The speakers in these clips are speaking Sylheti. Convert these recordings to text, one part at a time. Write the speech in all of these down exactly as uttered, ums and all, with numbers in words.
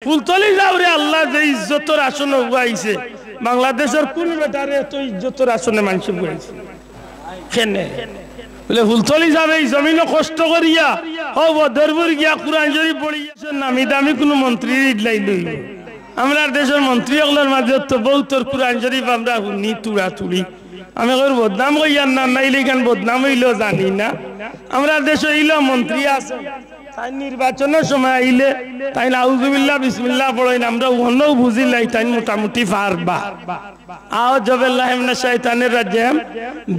ফুলতলি যাওরে আল্লায় যে ইজ্জতর আসনে বওয়াইছে, বাংলাদেশর কুন বেটারে এত ইজ্জতর আসনে মানষে বওয়াইছে? কেনে? বলে, ফুলতলি যাওরে ই জমিনো কষ্ট করিয়া, অউ বদরপুর গিয়া কুরআন শরিফ পড়িয়া, নামি দামি কুনু মন্ত্রীর ইডলাই লইব। আমরার দেশর মন্ত্রী অকলর মাঝে তো বউতর কুরআন শরিফ আমরা হুনি তুড়াতুড়ি। আমি কইর বদনাম কইয়ার না, নাইলে ইখান বদনাম অইলো জানি না। আমরার দেশো ইলা মন্ত্রী আছে, তাইন নির্বাচনর সময় আইলে তাইন আউযুবিল্লাহ বিসমিল্লাহ পড়ইন, আমরা অনউ বুঝিলাই তাইন মোটামুটি পারবা। আউযুবিল্লাহি মিনাশ শাইতানির রাজিম,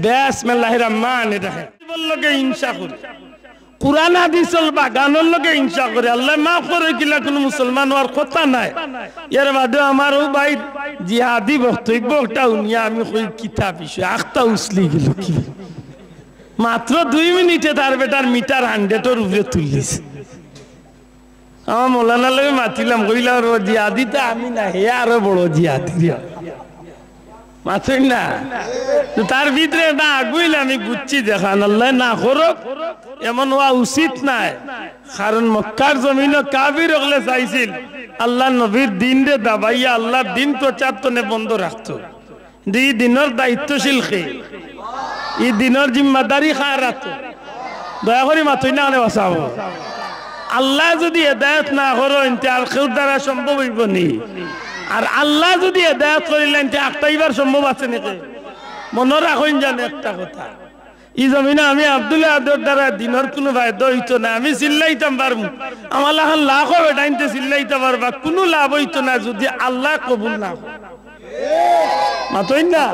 বিসমিল্লাহির রহমানির রহিম। লগে হিংসা করে, কুরআন হাদিসর বাগানর লগে হিংসা করে। আল্লায় মাফ করউক, ইলা কুনু মুসলমান অওয়ার কথা নায়। এর বাদে আমার অউ ভাইর জিহাদি বক্তব্য একটা হুনিয়া আমি কই, কিতা বিষয়, আখতা উছলি গেল কি? মাত্র দুই মিনিটে তার বেটার মিটার হান্ড্রেডর উপরে তুলিলিছে। আমার মৌলানার লগে মাতিলাম, কইলাম, "ও জিহাদি তো আমি না, হে আরো বড় জিহাদি রে।" মাতইন না। তো তার ভিতরে একটা আগুইল আমি বুঝছি, যেখান আল্লায় না করউক, এমন অওয়া উচিত নায়। কারণ মক্কার জমিনো কাফির অকলে চাইছিল আল্লার নবীর দিনরে দাবাইয়া আল্লার দিন প্রচার তনে বন্ধ রাখতো। ই দিনর দায়িত্বশীল কে? ই দিনর জিম্মাদারি কার আতো? দয়া করি মাতইন না, কেনে বাঁচাবো? আল্লায় যুদি হেদায়েত না করইন, তে আর কেউর দ্বারা সম্ভব অইবো নি? আর আল্লায় যুদি হেদায়েত করিলাইন, তে আটকাইবার সম্ভব আছে নি কে? মনো রাখইন যেন একটা কথা, ই জমিনো আমি আব্দুল আহাদর দ্বারা দিনর কুনু ফায়দা অইতো না। আমি চিল্লাইতাম পারমু, আমার লাখান লাখো বেটাইন্তে চিল্লাইতা পারবা, কুনু লাভ অইতো না যুদি আল্লায় কবুল না করইন। মাতইন না।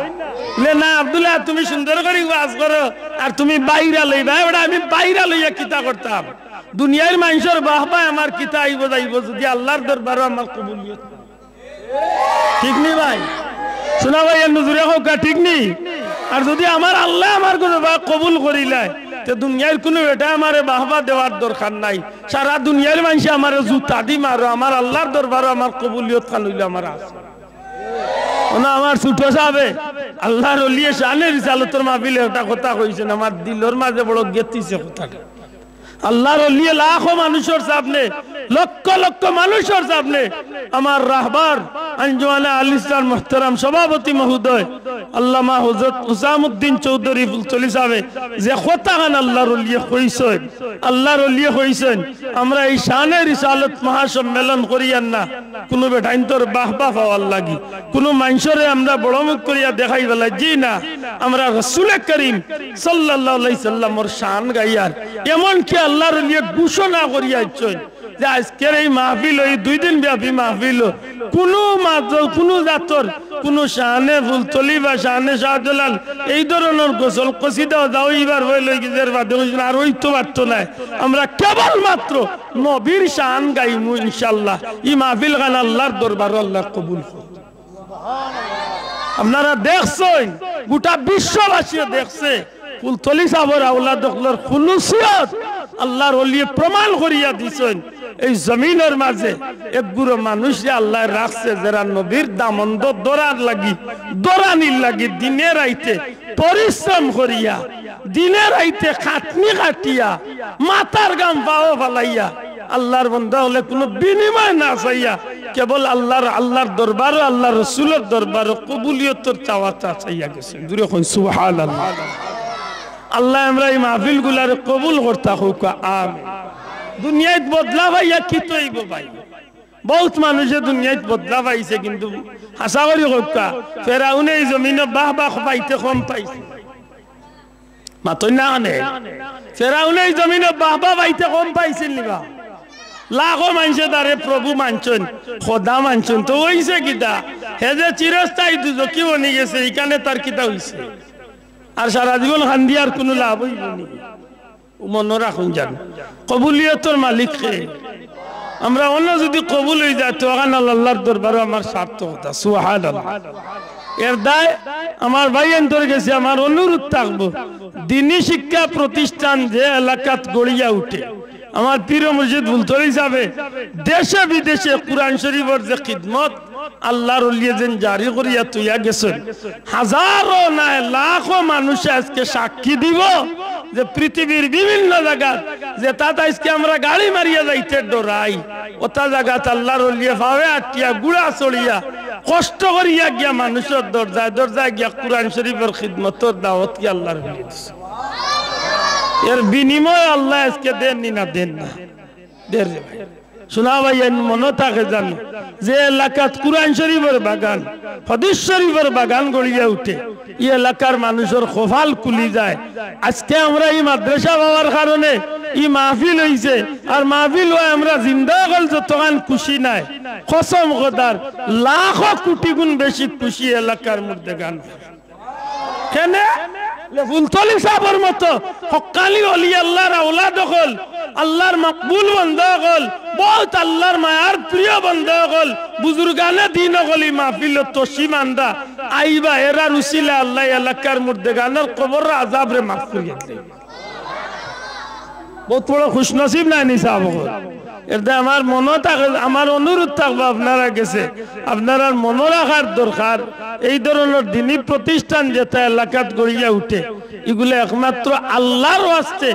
বলে, "না, আব্দুল আহাদ, তুমি সুন্দর করি ওয়াজ করো, আর তুমি ভাইরাল অইবায়।" এবার আমি ভাইরাল অইয়া কিতা করতাম? দুনিয়ার মানষর বাহবা আমার কিতা আইবো যাইবো, যুদি আল্লার দরবারো আমার কবুলিয়ত না। ঠিক নি ভাই? শুনা ভাই, এর নজরে কউক্কা, ঠিক নি? আর যুদি আমার আল্লায় আমার গজবা কবুল করিলায়, তে দুনিয়ার কুনু বেটায় আমারে বাহবা দেওয়ার দরকার নাই। সারা দুনিয়ার মানষে আমারে জুতা দি মারো, আমার আল্লার দরবারো আমার কবুলিয়ত খান অইলো আমার আছে। অনো আমার ছোট সাবে আল্লার অলিয়ে শানে রিসালতর মাহফিলে একটা কথা কইছইন, আমার দিলর মাঝে বড় গেথিছে কথাটা। আল্লার অলিয়ে লাখো মানুষর সামনে, লক্ষ লক্ষ মানুষর সামনে আমার রাহবার আঞ্জুমানে আহলে ইসলাম মুহতারাম সভাপতি মহোদয় আল্লামা হযরত হুসামউদ্দিন চৌধুরী ফুলতলি সাবে যে কথাখান আল্লার অলিয়ে কইছইন, আল্লার অলিয়ে কইছইন, আমরা ই শানে রিসালত মহাসম্মেলন করিয়ার না কুনু বেটাইন্তর বাহবা পাওয়ার লাগি, কুনু মানষরে আমরা বড় মুখ করিয়া দেখাইবার লাগি, জি না, আমরা রাসুলে করিম সাল্লাল্লাহু আলাইহি সাল্লামর শান গাইয়ার। এমনকি আল্লার অলিয়ে ঘোষণা করিয়া আইছইন যে আইজকের ই মাহফিল, ই দুই দিন ব্যাপী মাহফিল, কুনু মাত-, কুনু জাতর, কুনু শানে ফুলতলি বা শানে শাহজালাল, এই ধরনর গজল কসিদা অদা অইবার অইলে গিজের বাদে অইছইন, আর অইতো পারতো নায়। আমরা কেবলমাত্র নবীর শান গাইমু ইনশাআল্লাহ। ই মাহফিল খান আল্লার দরবারো আল্লায় কবুল করউক। আপনারা দেখছইন, গোটা বিশ্ববাসীয়ে দেখছে, ফুলতলি সাবর আওলাদ অকলর খুলুসিয়ত আল্লার অলিয়ে প্রমাণ করিয়া দিছইন। এই জমিনর মাঝে এক গুরু মানুষরে আল্লায় রাখছে, যেরা নবীর দামন্দ ধরার লাগি, ধরানির লাগি দিনে রাইতে পরিশ্রম করিয়া, দিনে রাইতে খাটনি খাটিয়া, মাথার ঘাম পাও ফালাইয়া, আল্লার বন্দা অকলে কুনু বিনিময় না চাইয়া, কেবল আল্লার, আল্লার দরবারো, আল্লার রসুলর দরবারো কবুলিয়তর চাওয়াটা চাইয়া গেছইন। জুরে কইন সুবহানাল্লাহ। আল্লায় আমরা ই মাহফিলগুলারে কবুল করতা কউক্কা, আমিন। দুনিয়াত বদলা পাইয়া কিতা অইবো ভাই? বউত মানষে দুনিয়াত বদলা পাইছে, কিন্তু হাছা করি কউক্কা, ফেরাউনে ই জমিনো বাহবা পাইতে কম পাইছে। মাতইন না কেনে? ফেরাউনে ই জমিনো বাহবা পাইতে কম পাইছিল নি বা? লাখো মানষে তারে প্রভু মানছইন, খোদা মানছইন, তো অইছে কিতা? হে যে চিরস্থায়ী দুজখি বনি গেছে, ইখানে তার কিতা অইছে? আর সারা জীবন কান্দিয়া আর কুনু লাভ অইবো নি? মনো রাখইন যেন, কবুলিয়তর মালিক কে? আমরা অনো যুদি কবুল অইযায়, তো অখান আল্লার দরবারো আমার সার্থকতা। সুবহানাল্লাহ। এর দায় আমার ভাইয়াইন্তর গেছে আমার অনুরোধ থাকবো, দিনী শিক্ষা প্রতিষ্ঠান যে এলাকাত গড়িয়া উঠে, আমার পীর মুর্শিদ ফুলতলি সাবে দেশে বিদেশে কুরআন শরিফর যে খিদমত, আল্লাহর ওলিয়ে যেন জারি করিয়া থইয়া গেছইন, হাজারো নায় লাখো মানুষে আইজকে সাক্ষী দিবো যে পৃথিবীর বিভিন্ন জাগাত যেতাত আইজকে আমরা গাড়ি মারিয়া যাইতে ডরাই, অতা জাগাত আল্লাহর ওলিয়ে পাওয়ে আটিয়া, ঘুড়া চড়িয়া, কষ্ট করিয়া গিয়া মানুষর দরজায় দরজায় গিয়া কুরআন শরীফর খিদমতর দাওয়াত কি আল্লাহর ওলিয়ে দিছে। এর বিনিময়ে আল্লায় আইজকে দেন নি না দেন না? দের রে ভাই। শুনা ভাই, এন মনো থাকে জানো, যে এলাকাত কুরআন শরীফর বাগান, হাদিস শরীফর বাগান গড়িয়া উঠে, ই এলাকার মানুষর কপাল খুলি যায়। আইজকে আমরা ই মাদ্রাসা পাওয়ার কারণে ই মাহফিল অইছে, আর মাহফিল অয় আমরা জিন্দা অকল যতখান খুশি নায়, কসম খোদার লাখো কোটি গুণ বেশি খুশি এলাকার মুর্দেগান। কেনে? ফুলতলি সাবর মতো হক্কানি অলি আল্লাহর আওলাদ অকল, আল্লাহর মকবুল বন্দা অকল, বউত আল্লাহর মায়ার প্রিয় বন্দা অকল, বুজুর্গানে দিন অকল ই মাহফিলো তশরিফ আনরা, আইবা, এরার উসিলায় আল্লায় এলাকার মুর্দেগানর কবরর আজাবরে মাফ করিয়া দিবা। বউত বড় খুশনসিব নায় নি সাব অকল? এরদায় আমার মনো থাকে, আমার অনুরোধ থাকবো আপনারার গেছে, আপনারার মনো রাখার দরকার, এই ধরনর দিনি প্রতিষ্ঠান যেতা এলাকাত গড়িয়া উঠে, ইগুলা একমাত্র আল্লাহর ওয়াস্তে,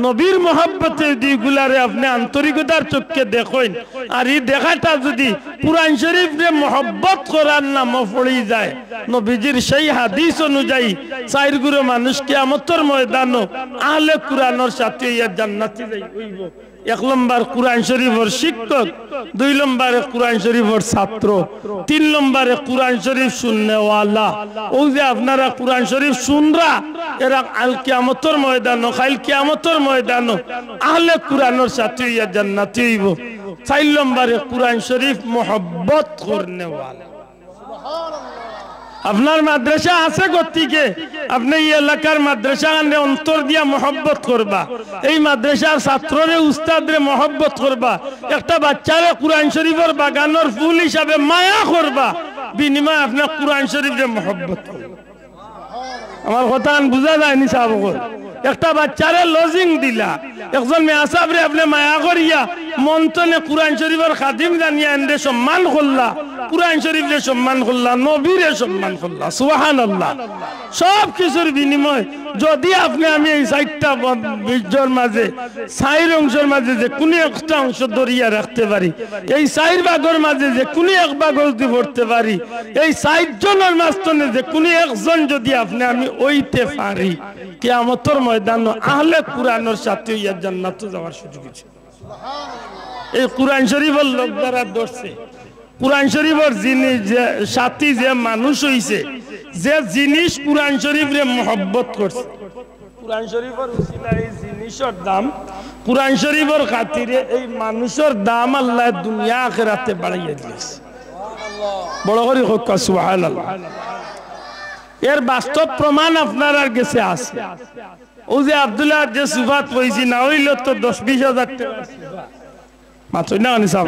নবীর মহব্বতে যদি ইগুলারে আপনে আন্তরিকতার চক্ষে দেখইন, আর ই দেখাটা যদি কুরআন শরীফরে মহব্বত করার নামো পড়ি যায়, নবীজির সেই হাদিস অনুযায়ী চাইর গুরু মানুষ কিয়ামতর ময়দানো আহলে কুরআনর সাথী অইয়া জান্নাতি যাই অইবো। এক নম্বর কুরআন শরীফর শিক্ষক, দুই নম্বরে কুরআন শরীফর ছাত্র, তিন নম্বরে কুরআন শরীফ শুননেওয়ালা। অউ যে আপনারা কুরআন শরীফ শুনরা, এরা আল কিয়ামতর ময়দানো, কাইল কিয়ামতর ময়দানো আহলে কুরআনর সাথী অইয়া জান্নাতি অইবো। চাইর নম্বরে কুরআন শরীফ মহব্বত করনেওয়ালা। আপনার মাদ্রাসা আছে গতিকে আপনে ই এলাকার মাদ্রাসাখানরে অন্তর দিয়া মহব্বত করবা, এই মাদ্রাসার ছাত্ররে উস্তাদরে মহব্বত করবা, একটা বাচ্চারে কুরআন শরীফর বাগানর ফুল হিসাবে মায়া করবা, বিনিময়ে আপনে কুরআন শরীফরে মহব্বত করবা। আমার কথাখান বুঝা যায় নি সাব অকল? একটা বাচ্চারে লজিং দিলা, একজন মেয়াসাবরে আপনে মায়া করিয়া মন তনে কুরআন শরীফর খাদিম জানিয়া এনরে সম্মান করলা, কুরআন শরীফরে সম্মান করলা, নবীরে সম্মান করলা। সুবহানাল্লাহ। সব কিছুর বিনিময়ে যদি আপনে আমি এই চাইরটা ব-, বিষয়র মাঝে, চাইর অংশর মাঝে যে কুনু একটা অংশ ধরিয়া রাখতে পারি, এই চাইর ভাগর মাঝে যে কুনু এক ভাগ যদি পড়তে পারি, এই চাইর জনর মাঝখানে যে কুনু একজন যদি আপনে আমি অইতে পারি, কিয়ামতর ময়দানো আহলে কুরআনর সাথী অইয়া জান্নাতো যাওয়ার সুযোগ অইছে। এই কুরআন শরীফর লগ যারা ধরছে, কুরআন শরীফর যিনি যে সাথী যে মানুষ অইছে, যে জিনিস কুরআন শরীফরে মহব্বত করছে, কুরআন শরীফর উসিলায় এই জিনিসর দাম, কুরআন শরীফর খাতিরে এই মানুষর দাম আল্লায় দুনিয়া আখেরাতে বাড়াইয়া দিছে। বড় করি কউক্কা সুবহানাল্লাহ। এর বাস্তব প্রমাণ আপনারার গেছে আছে। অউ যে আব্দুল্লাহর যে সুফাত কইছি, না অইলে তো দশ বিশ হাজার টেকা। মাতইন না কেনে সাব?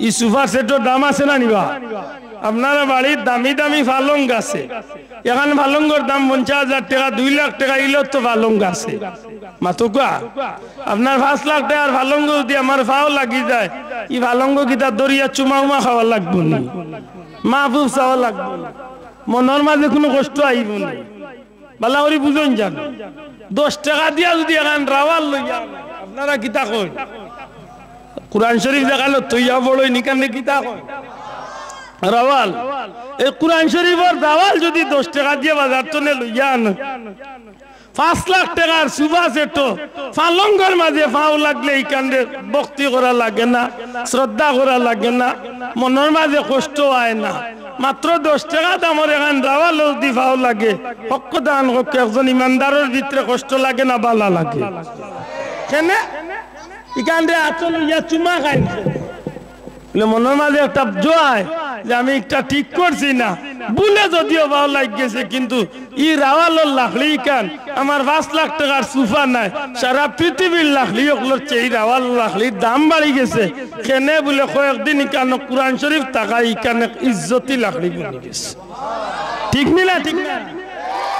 ই সুফার সেটর দাম আছে না নি বা? আপনারা বাড়িত দামি দামি ফালং আছে, এখান ফালংর দাম পঞ্চাশ হাজার টেকা, দুই লাখ টেকা, ইলো তো ফালং আছে। মাতউক্কা, আপনার পাঁচ লাখ টেকার ফালং যদি আমার পাও লাগি যায়, ই ফালং কিতা ধরিয়া চুমা উমা খাওয়া লাগবো নি? মাফ উফ চাওয়া লাগবো নি? মনর মাঝে কুনু কষ্ট আইবো নি? ভালা করি বুঝইন যান, দশ টেকা দিয়া যদি এখান রাওয়াল লইয়া, আপনারা কিতা কইন? কুরআন শরীফ যেখানো থইয়া পড়ইন, ইখানরে কিতা কইন? রাওয়াল। এই কুরআন শরীফর রাওয়াল যদি দশ টেকা দিয়া বাজার তনে লইয়া আন, পাঁচ লাখ টেকার সুফা সেট, ফালংর মাঝে পাও লাগলে ইখানরে ভক্তি করা লাগে না, শ্রদ্ধা করা লাগে না, মনর মাঝে কষ্ট অয় না। মাত্র দশ টেকা দামর এখান রাওয়াল যদি পাও লাগে, হক কথা কউক্কা, একজন ইমানদারর ভিতরে কষ্ট লাগে না, ভালা লাগে? কেনে? ইখানরে আতো লইয়া চুমা খাইন। বলে, মনর মাঝে একটা জয় যে আমি একটা ঠিক করছি না, ভুলে যদিও পাও লাগি গেছে, কিন্তু ই রাওয়ালর লাকড়ি ইখান আমার পাঁচ লাখ টেকার সুফা নায়, সারা পৃথিবীর লাকড়ি অকলর চেয়ে ই রাওয়ালর লাকড়ির দাম বাড়ি গেছে। কেনে বুলে কয়েকদিন ইখানো কুরআন শরীফ থাকায় ইখান এক ইজ্জতি লাকড়ি বনি গেছে। ঠিক নি না? ঠিক না?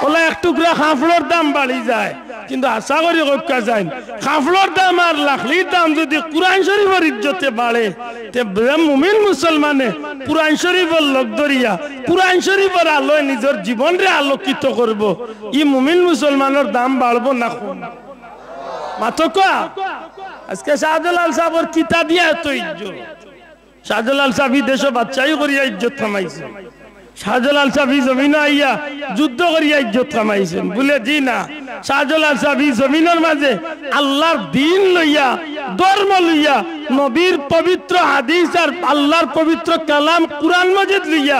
অলা এক টুকরা কাপড়র দাম বাড়ি যায়, কিন্তু হাছা করি কউক্কা যাইন, কাপড়র দাম আর লাকড়ির দাম যুদি কুরআন শরিফর ইজ্জতে বাড়ে, তে বে-, মুমিন মুসলমানে কুরআন শরিফর লগ ধরিয়া, কুরআন শরিফর আলোয় নিজর জীবনরে আলোকিত করবো, ই মুমিন মুসলমানর দাম বাড়বো না কমবো? মাতউক্কা। আজকে শাহজালাল সাবর কিতা দিয়া এত ইজ্জত? শাহজালাল সাব ই দেশো বাদশাহি করিয়া ইজ্জত কামাইছে। শাহজালাল সাব ই জমিনো আইয়া যুদ্ধ করিয়া ইজ্জত কামাইছইন। বুলে, জি না, শাহজালাল সাব ই জমিনর মাঝে আল্লার দিন লইয়া, ধর্ম লইয়া, নবীর পবিত্র হাদিস আর আল্লার পবিত্র কালাম কুরআন মজিদ লইয়া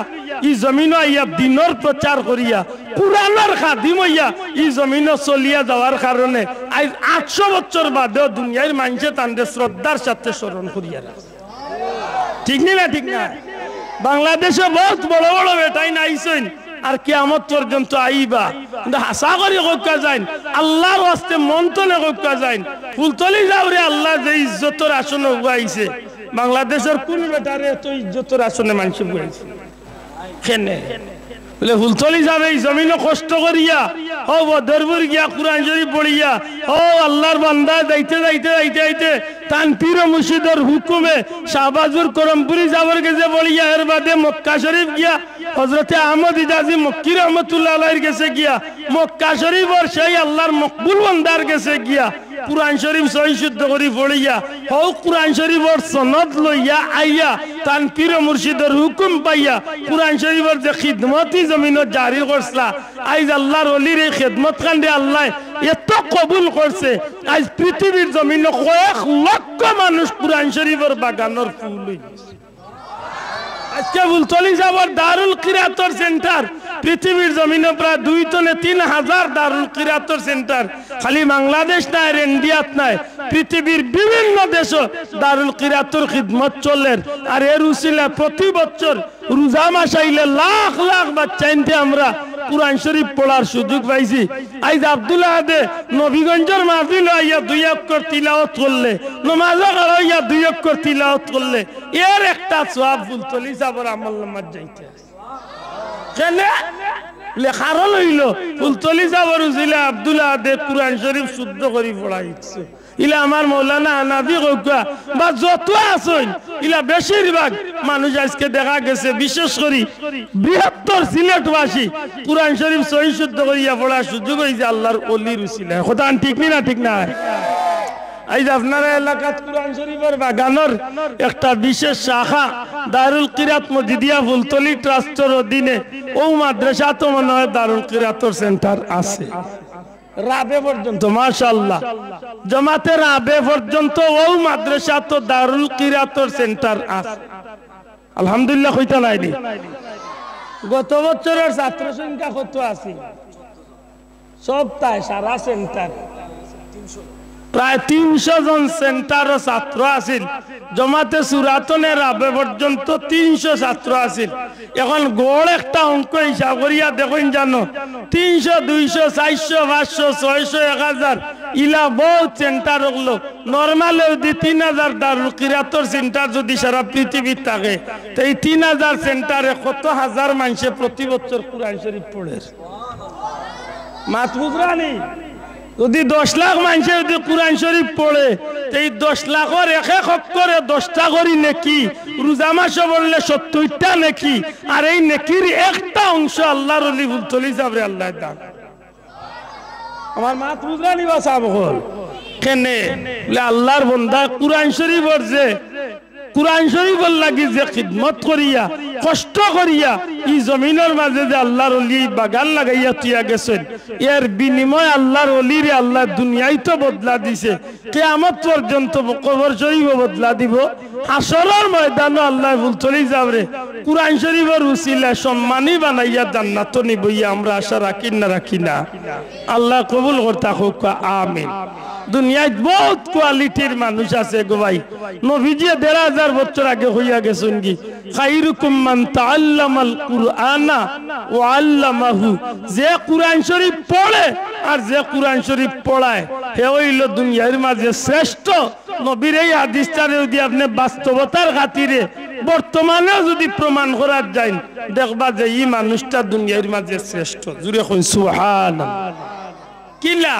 ই জমিনো আইয়া দিনর প্রচার করিয়া, কুরআনর খাদিম অইয়া ই জমিনো চলিয়া যাওয়ার কারণে আইজ আটশো বছর বাদেও দুনিয়ার মানষে তানরে শ্রদ্ধার সাথে স্মরণ করিয়া রাখে। ঠিক নি না? ঠিক না? বাংলাদেশো বউত বড় বড় বেটাইন আইছইন, আর কিয়ামত পর্যন্ত আইবা। কিন্তু হাছা করি কউক্কা যাইন, আল্লার ওয়াস্তে মন থনে কউক্কা যাইন, ফুলতলি সাবরে আল্লায় যে ইজ্জতর আসনো বওয়াইছে, বাংলাদেশর কুন বেটারে এত ইজ্জতর আসনো মানষে বওয়াইছে? কেনে? বুলে, ফুলতলি সাবে ই জমিনো কষ্ট করিয়া, হউ বদরপুর গিয়া কুরআন শরিফ পড়িয়া, হউ আল্লার বান্দা যাইতে যাইতে যাইতে যাইতে তান পীর ও মুর্শিদর হুকুমে শাহবাজপুর করমপুরি সাবর গেছে পড়িয়া, এর বাদে মক্কা শরিফ গিয়া হজরতে আহমদ হিজাজি মক্কি রহমতুল্লাহ আলাইহির গেছে গিয়া মক্কা শরিফর সেই আল্লার মকবুল বান্দার গেছে গিয়া কুরআন শরিফ সহি শুদ্ধ করি পড়িয়া, হউ কুরআন শরিফর সনদ লইয়া আইয়া, তান পীর ও মুর্শিদর হুকুম পাইয়া, কুরআন শরিফর যে খিদমত ই জমিনো জারি করছলা, আইজ আল্লার অলির এই খেদমত খানরে আল্লায় এত কবুল করছে, আইজ পৃথিবীর জমিনো কয়েক লক্ষ মানুষ কুরআন শরিফর বাগানর ফুল অইগেছে। আজকে ফুলতলি সাবর দারুল কিরাতর সেন্টার, পৃথিবীর জমিনো প্রায় দুই থনে তিন হাজার দারুল কিরাতর সেন্টার। খালি বাংলাদেশ নায়, ইন্ডিয়াত নায়, পৃথিবীর বিভিন্ন দেশো দারুল কিরাতর খিদমত চলের। আর এর উসিলায় প্রতি বছর রোজা মাস আইলে লাখ লাখ বাচ্চাইন্তে আমরা কুরআন শরিফ পড়ার সুযোগ পাইছি। আইজ আব্দুল আহাদে নবীগঞ্জর মাহফিলো আইয়া দুই অক্ষর তিলাওয়াত করলে, নমাজো খাড়া অইয়া দুই অক্ষর তিলাওয়াত করলে, এর একটা সওয়াব ফুলতলি সাবর আমলনামাত যাইতে আছে। কেনে? লে কারণ অইলো, ফুলতলি সাবর উসিলায় আব্দুল আহাদে কুরআন শরিফ শুদ্ধ করি পড়াইছে। ইলা আমার মৌলানা হানাফি কউক্কা বা যত আছইন, ইলা বেশিরভাগ মানুষ আজকে দেখা গেছে, বিশেষ করি বৃহত্তর সিলেটবাসী, কুরআন শরিফ সহি শুদ্ধ করিয়া পড়ার সুযোগ অইছে আল্লার অলির উসিলায়। কথা ঠিক নি না? ঠিক না? আইজ আপনারা এলাকাত কুরআন শরিফর বাগানর একটা বিশেষ শাখা দারুল কিরাত মজিদিয়া ফুলতলি ট্রাস্টর অধীনে অউ মাদ্রাসাত মনে হয় দারুল কিরাতর সেন্টার আছে। রাবে পর্যন্ত, মাশাআল্লাহ। জমাতে রাবে পর্যন্ত অউ মাদ্রাসাত দারুল কিরাতর সেন্টার আছে। আলহামদুলিল্লাহ কইতা নায় নি? গত বছরর ছাত্র সংখ্যা কত আছিল? সবতায় সারা সেন্টার প্রায় তিনশো জন সেন্টারো ছাত্র আছিল। জমাতে সুরা থনে রাবে পর্যন্ত তিনশো ছাত্র আছিল। এখন গড় একটা অঙ্ক হিসাব করিয়া দেখইন জানো, তিনশো, দুইশো, চাইরশো, পাঁচশো, ছয়শো, এক হাজার, ইলা বউত সেন্টার অকলো। নরমালে যুদি তিন হাজার দারুল কিরাতর সেন্টার যুদি সারা পৃথিবীত থাকে, তে ই তিন হাজার সেন্টারে কত হাজার মানষে প্রতি বছর কুরআন শরিফ পড়ের? মাত বুঝরা নি? যুদি দশ লাখ মানষে যুদি কুরআন শরিফ পড়ে, তে ই দশ লাখর এক এক অক্ষরে দশটা করি নেকি, রোজা মাসো পড়লে সত্তইরটা নেকি, আর এই নেকির একটা অংশ আল্লার অলি ফুলতলি সাবরে আল্লায় দান। আমার মাত বুঝরা নি বা সাব অকল? কেনে? বুলে আল্লার বন্দা কুরআন শরিফর যে কুরআন শরিফর লাগি যে খিদমত করিয়া, কষ্ট করিয়া, ই জমিনর মাঝে যে আল্লার অলি বাগান লাগাইয়া থুইয়া গেছইন, এর বিনিময়ে আল্লার অলিরে আল্লায় দুনিয়াইত বদলা দিছে, কিয়ামত পর্যন্ত কবর শরিফও বদলা দিবো, হাশরর ময়দানও আল্লায় ফুলতলি সাবরে কুরআন শরিফর উসিলায় সম্মানী বানাইয়া জান্নাতো নিবো, ইয়া আমরা আশা রাখি না, রাখি না? আল্লায় কবুল করতা কউক্কা, আমিন। দুনিয়াত বউত কোয়ালিটির মানুষ আছে গো ভাই। নবীজিয়ে দেড় হাজার বছর আগে কইয়া গেছইন গি, "খাইরুকুম মান তাআল্লামাল কুরআনা ওয়া আল্লামাহু।" যে কুরআন শরিফ পড়ে আর যে কুরআন শরিফ পড়ায়, হে অইলো দুনিয়ার মাঝে শ্রেষ্ঠ। নবীর এই হাদিসটারে যুদি আপনে বাস্তবতার খাতিরে বর্তমানেও যুদি প্রমাণ করাত যাইন, দেখবা যে ই মানুষটা দুনিয়ার মাঝে শ্রেষ্ঠ। জুরে কইন সুবহানাল্লাহ। কিলা?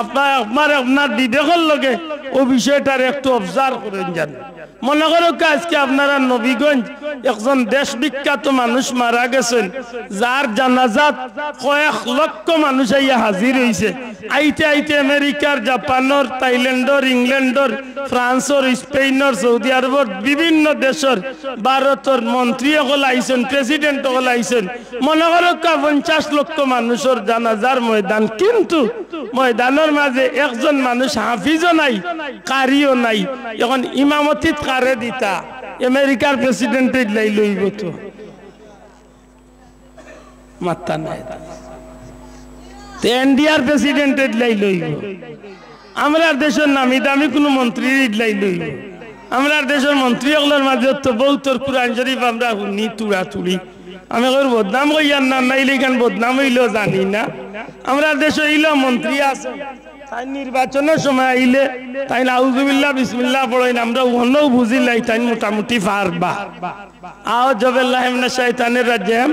আপনার, আপনার, আপনার বিবেকর লগে অউ বিষয়টারে একটু observe করইন যান। মনো করউক্কা, আইজকে আপনারার নবীগঞ্জ একজন দেশ বিখ্যাত মানুষ মারা গেছইন, যার জানাজাত কয়েক লক্ষ মানুষ আইয়া হাজির অইছে। আইতে আইতে আমেরিকার, জাপানর, থাইল্যান্ডর, ইংল্যান্ডর, ফ্রান্সর, স্পেইনর, সৌদি আরবর, বিভিন্ন দেশর, ভারতর মন্ত্রী অকল আইছইন, president অকল আইছইন। মনো করউক্কা, পঞ্চাশ লক্ষ মানুষর জানাজার ময়দান, কিন্তু ময়দানর মাঝে একজন মানুষ হাফিজও নাই, কারিও নাই। এখন ইমামতিত কারে দিতা? আমেরিকার president-এ ইলাইলে অইবো তো। মাত্তা নাই। তে ইন্ডিয়ার president-এ ইলাইলে অইবো। আমরার দেশর নামি দামি কুনু মন্ত্রীরে ইলাইলে অইবো। আমরার দেশর মন্ত্রী অকলর মাঝে তো বউতর কুরআন শরীফ আমরা হুনি তুড়াতুড়ি। আমি কইর বদনাম কইয়ার না, নাইলে ইখান বদনাম অইলো জানি না। আমরার দেশো ইলা মন্ত্রী আছে, তাইন নির্বাচনর সময় আইলে তাইন আউযুবিল্লাহ বিসমিল্লাহ পড়ইন, আমরা অনও বুঝিলাই তাইন মোটামুটি পারবা। আউযু বিল্লাহি মিনাশ শাইতানির রাজিম,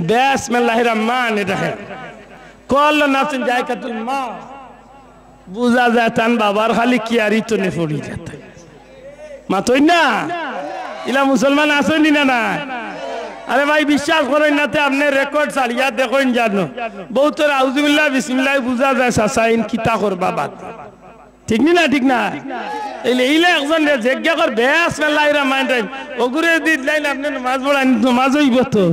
বিসমিল্লাহির রহমানির রহিম। কুল্লু নাফসিন যায়িকাতুল মাউত। বুঝা যায় তান বাবার খালি কিয়ারি তনে পড়ি যাইতা। মাতইন না? ইলা মুসলমান আছইন নি না নাই? আরে ভাই, বিশ্বাস করইন না তে আপনে record ছাড়িয়া দেখইন যানো। বউতর আউযুবিল্লাহ বিসমিল্লাহ বুঝা যায় চাচাইন কিতা করবা বাদ। ঠিক নি না? ঠিক না? ইলা, ইলা একজনরে জিজ্ঞা কর, বিসমিল্লাহির রহমানির রহিম। অগুরে দি লাইন আপনে নমাজ পড়াইন, নমাজ অইবো তো?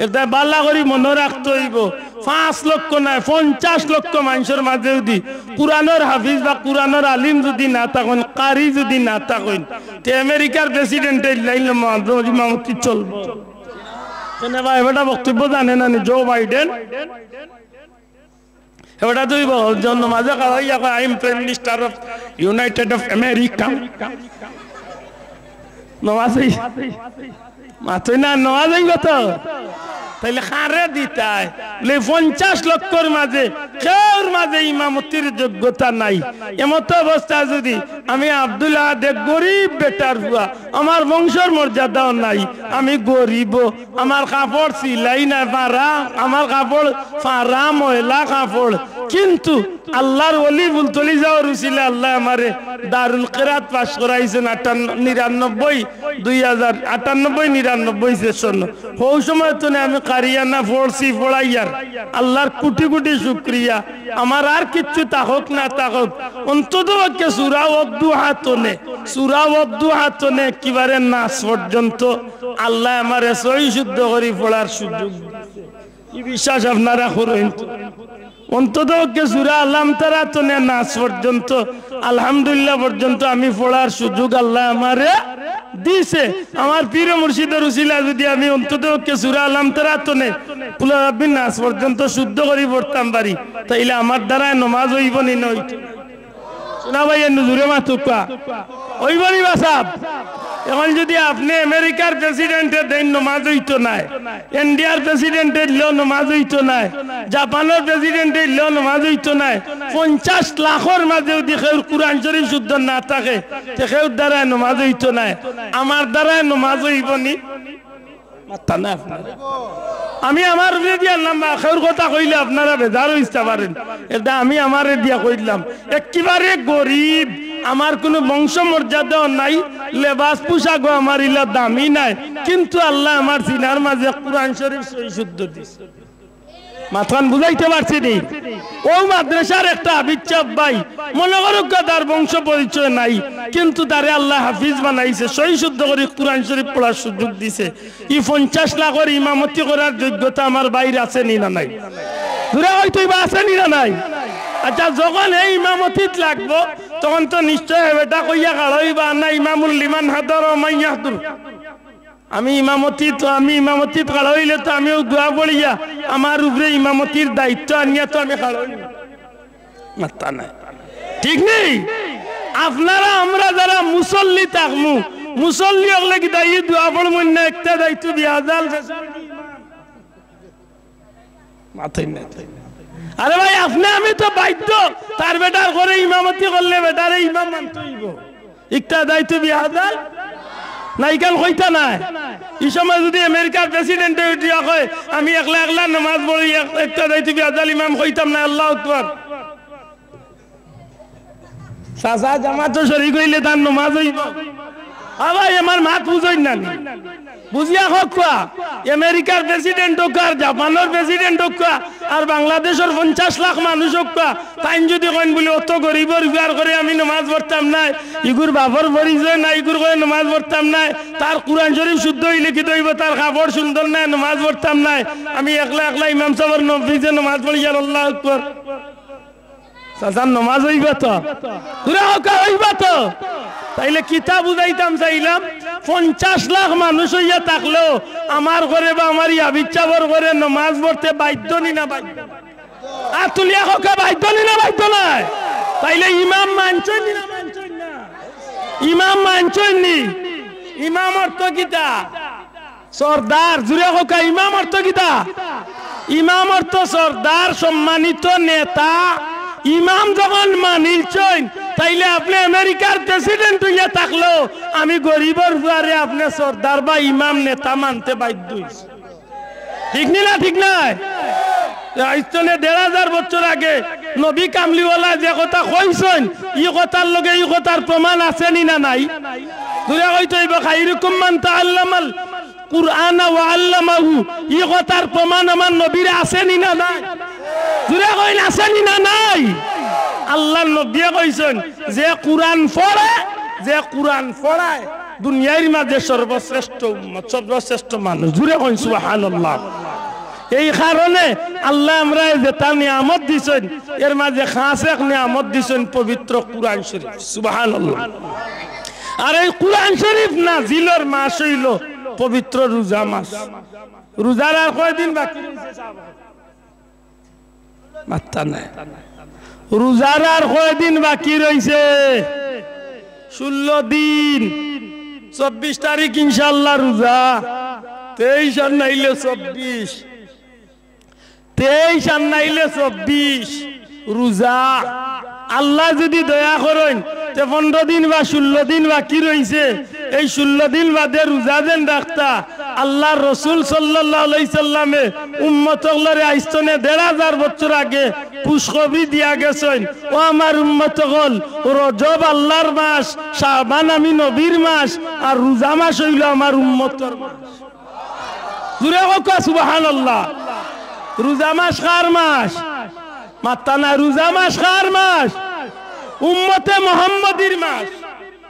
ইটা ভালা করি মনো রাখতে অইবো। পাঁচ লক্ষ নায়, পঞ্চাশ লক্ষ মানষর মাঝে যুদি কুরআনর হাফিজ বা কুরআনর আলিম যুদি না থাকইন, কারি যুদি না থাকইন, তে আমেরিকার president-এ ইলাইলে ইমামতি চলবো? কেনে ভাই, বেটা বক্তব্য জানে না নি? জো বাইডেন, এবারে তুই বল, জন নমাজে খাড়াইয়া কয়, "I am Prime Minister of United of America।" নমাজ অই-, মাতইন না, নমাজ অইবো তো? তাইলে কারে দিতায়? বলে, পঞ্চাশ লক্ষর মাঝে কেউর মাঝে ইমামতির যোগ্যতা নাই। এমত অবস্থা যুদি আমি আব্দুল আহাদ, এক গরিব বেটার পুয়া, আমার বংশর মর্যাদাও নাই, আমি গরিব, আমার কাপড় সিলাই নাই পারা, আমার কাপড় ফাড়া ময়লা কাপড়, কিন্তু আল্লার ওলি ফুলতলি যাওয়ার উছিলায় আল্লায় আমারে দারুল কেরাত পাশ করাইছইন আটান্ন, নিরানব্বই, দুই হাজার, আটানব্বই, নিরানব্বই session। হউ সময় তনে আমি কারিয়ানা পড়ছি, পড়াইয়ার। আল্লার কুটি কুটি শুকরিয়া। আমার আর কিচ্ছু থাকউক না থাকউক, অন্তত পক্ষে সূরা ওয়াদ্দুহা তনে, সূরা ওয়াদ্দুহা তনে একেবারে নাস পর্যন্ত আল্লায় আমারে সহি শুদ্ধ করি পড়ার সুযোগ দিছে। ই বিশ্বাস আপনারা করইন তো? অন্তত পক্ষে সূরা আলাম তারা তনে নাস পর্যন্ত, আলহামদুলিল্লাহ পর্যন্ত আমি পড়ার সুযোগ আল্লায় আমারে দিছে। আমার পীর মুর্শিদর উছিলায় যুদি আমি অন্তত পক্ষে সূরা আলাম তারা তনে কুল আউযু বিরাব্বিন নাস পর্যন্ত শুদ্ধ করি পড়তাম পারি, তাইলে আমার দ্বারায় নমাজ অইবো নি না অইতো? শুনা ভাই, এর নজুরে মাতুক্কা। অইবো নি বা সাব? এখন যুদি আপনে আমেরিকার president-এ দেইন, নমাজ অইতো নায়, ইন্ডিয়ার president-এ দিলেও নমাজ অইতো নায়, জাপানর president-এ দিলেও নমাজ অইতো নায়, পঞ্চাশ লাখর মাঝে যুদি কেউর কুরআন শরীফ শুদ্ধ না থাকে, তে কেউর দ্বারায় নমাজ অইতো নায়, আমার দ্বারায় নমাজ অইবো নি? মাতইন না আপনারা। আমি আমার উপরে দিয়া নাম, কেউর কথা কইলে আপনারা বেজার অইতা পারেন। ইটা আমি আমারে দিয়া কইলাম। একেবারে গরিব, আমার কুনু বংশ মর্যাদাও নাই, লেবাস পোশাকও আমার ইলা দামি নায়, কিন্তু আল্লায় আমার সিনার মাঝে কুরআন শরীফ সহি শুদ্ধ দিছে। মাতখান বুঝাইতে পারছি নি? অউ মাদ্রাসার একটা হাফিজ সাব ভাই, মনো করউক্কা তার বংশ পরিচয় নাই, কিন্তু তারে আল্লায় হাফিজ বানাইছে, সহি শুদ্ধ করি কুরআন শরীফ পড়ার সুযোগ দিছে। ই পঞ্চাশ লাখর ইমামতি করার যোগ্যতা আমার ভাইর আছে নি না নাই? জুরে কইতো অইবা, আছে নি না নাই? আচ্ছা, যখন হে ইমামতিত লাগবো, তখন তো নিশ্চয় হে বেটা কইয়া খাড়া অইবা, "আনা ইমামুল লিমান হাদারা ওয়া মান ইয়াহদুর।" আমি ইমামতি তো, আমি ইমামতিত খাড়া অইলে তো আমিও দোয়া পড়িয়া আমার উপরে ইমামতির দায়িত্ব আনিয়া তো আমি খাড়া অইমু। মাতইন না। ঠিক নি? আপনারা আমরা যারা মুসল্লি থাকমু, মুসল্লি অকলে কিতা ই দোয়া পড়মু না, ইক্তাদাইতু বিহাযাল ফেসিলিটি ইমাম। মাতইন না। আরে ভাই, আপনে আমি তো বাধ্য, তার বেটার ঘরো ইমামতি করলে বেটারে ইমাম মানতে অইবো। ইক্তাদাইতু বিহাযাল। না, ইখান কইতা নায়। ই সময় যুদি আমেরিকার প্রেসিডেন্টে উঠিয়া কয়, "আমি একলা একলা নামাজ পড়ি, এক-, একটা যাইতে বেজাল ইমাম কইতাম নায়, আল্লাহু আকবার।" চাচা জামাতো শরিক অইলে তার নামাজ অইবো? আ ভাই, আমার মাত বুঝইন না নি? বুঝিয়া কউক্কা, আমেরিকার প্রেসিডেন্ট অউক্কা, আর জাপানর প্রেসিডেন্ট অউক্কা, আর বাংলাদেশর পঞ্চাশ লাখ মানুষ অউক্কা, তাইন যুদি কইন বুলে, "অত গরিবর ঘরো আমি নামাজ পড়তাম নায়, ইগুর বাপর পরিচয় নাই, ইগুর ঘরো নামাজ পড়তাম নায়, তার কুরআন শরিফ শুদ্ধ অইলে কিতা অইবো, তার কাপড় সুন্দর নায়, নামাজ পড়তাম নায়, আমি একলা একলা ইমাম সাবর নফিসে নামাজ পড়িয়ার, আল্লাহু আকবার।" চাচার নামাজ অইবো তো? জুরে কউক্কা, অইবো তো? তাইলে কিতা বুঝাইতাম চাইলাম, পঞ্চাশ লাখ মানুষ অইয়া থাকলেও আমার ঘরো বা আমার ইয়াবিচ্ছাবর ঘরো নামাজ পড়তে বাধ্য নি না বাধ্য? আত তুলিয়া কউক্কা, বাধ্য নি না বাধ্য নায়? তাইলে ইমাম মানছইন নি না মানছইন না? ইমাম মানছইন নি? ইমাম অর্থ কিতা? সর্দার। জুরে কউক্কা, ইমাম অর্থ কিতা? ইমাম অর্থ সর্দার, সম্মানিত নেতা। ইমাম যখন মানিলছইন, তাইলে আপনে আমেরিকার প্রেসিডেন্ট অইয়া থাকলেও আমি গরিবর ফুয়ারে আপনে সর্দার বা ইমাম নেতা মানতে বাধ্য অইছি। ঠিক নি না? ঠিক নায়? আইজ তনে দেড় হাজার বছর আগে নবী কামলিওয়ালা যে কথা কইছইন, ই কথার লগে ই কথার প্রমাণ আছে নি না নাই? জুরে কইতে অইবো, "খাইরুকুম মান তাআল্লামাল কুরআনা ওয়া আল্লামাহু।" ই কথার প্রমাণ আমার নবীর আছে নি না নাই? জুরে কইন, আছে নি না নাই? আল্লার নবীয়ে কইছইন, "যে কুরআন পড়ে, যে কুরআন পড়ায়, দুনিয়ার মাঝে সর্বশ্রেষ্ঠ উম্মত, সর্বশ্রেষ্ঠ মানুষ।" জুরে কইন, সুবহানাল্লাহ। এই কারণে আল্লায় আমরারে যেতা নিয়ামত দিছইন, এর মাঝে খাস এক নিয়ামত দিছইন পবিত্র কুরআন শরিফ। সুবহানাল্লাহ। আর এই কুরআন শরিফ নাজিলর মাস অইলো পবিত্র রোজা মাস। রোজার আর কয়দিন বাকি রইছে? মাত্তা নাই। রোজার আর কয়দিন বাকি রইছে? ষোলো দিন। চব্বিশ তারিখ ইনশাআল্লাহ রোজা। তেইশ আর নাইলে চব্বিশ। তেইশ আর নাইলে চব্বিশ রোজা। আল্লায় যুদি দয়া করইন, তে পনরো দিন বা ষোলো দিন বাকি রইছে। এই ষোলো দিন বাদে রোজা যেন রাখতা, আল্লার রসুল সাল্লাল্লাহু আলাইহি সাল্লামে উম্মত অকলরে আইজ তনে দেড় হাজার বছর আগে খুশখবরি দিয়া গেছইন, "ও আমার উম্মত অকল, রজব আল্লার মাস, শাবান আমি নবীর মাস, আর রোজা মাস অইলো আমার উম্মতর মাস।" জুরে কউক্কা সুবহানাল্লাহ। রোজা মাস কার মাস? মাত্তা নাই। রোজা মাস কার মাস? উম্মতে মোহাম্মদীর মাস।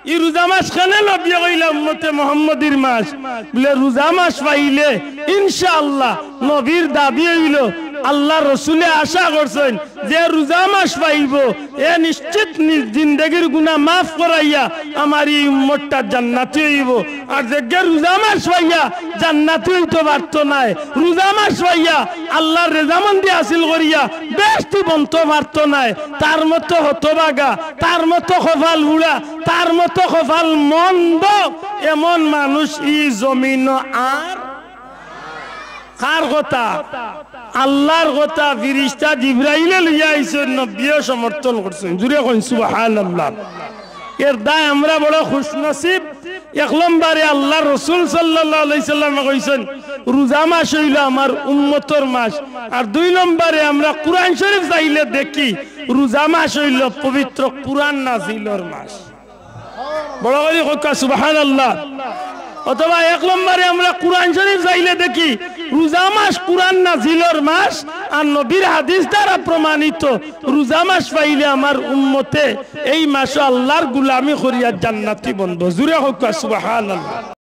ই রোজা মাস কেনে নবীয়ে কইলা উম্মতে মোহাম্মদীর মাস? বুলে রোজা মাস পাইলে ইনশাআল্লাহ নবীর দাবি অইলো, আল্লার রসুলে আশা করছইন যে রোজা মাস পাইবো, এ নিশ্চিত নি-, জিন্দেগির গুনা মাফ করাইয়া আমার ই উম্মতটা জান্নাতি অইবো। আর যেগে রোজা মাস পাইয়া জান্নাতি অইতো পারতো নায়, রোজা মাস পাইয়া আল্লার রেজামন্দি হাসিল করিয়া বেহেস্তি বনতো পারতো নায়, তার মতো হতভাগা, তার মতো কপাল পুড়া, তার মতো কপাল মন্দ এমন মানুষ ই জমিনো আর কার কথা? আল্লার কথা। ফিরিস্তা জিব্রাইলে লইয়া আইছইন, নবীয়ে সমর্থন করছইন। জুরে কইন সুবহানাল্লাহ। এর দায় আমরা বড় খুশনসিব। এক নম্বরে আল্লার রসুল সাল্লাল্লাহু আলাইহি সাল্লামে কইছইন, "রোজা মাস অইলো আমার উম্মতর মাস।" আর দুই নম্বরে আমরা কুরআন শরিফ চাইলে দেখি, রোজা মাস অইলো পবিত্র কুরআন নাজিলর মাস। বড় করি কউক্কা সুবহানাল্লাহ। অথবা এক নম্বরে আমরা কুরআন শরিফ চাইলে দেখি, রোজা মাস কুরআন নাজিলর মাস, আর নবীর হাদিস দ্বারা প্রমাণিত, রোজা মাস পাইলে আমার উম্মতে এই মাসো আল্লার গুলামি করিয়া জান্নাতি বনবো। জুরে কউক্কা সুবহানাল্লাহ।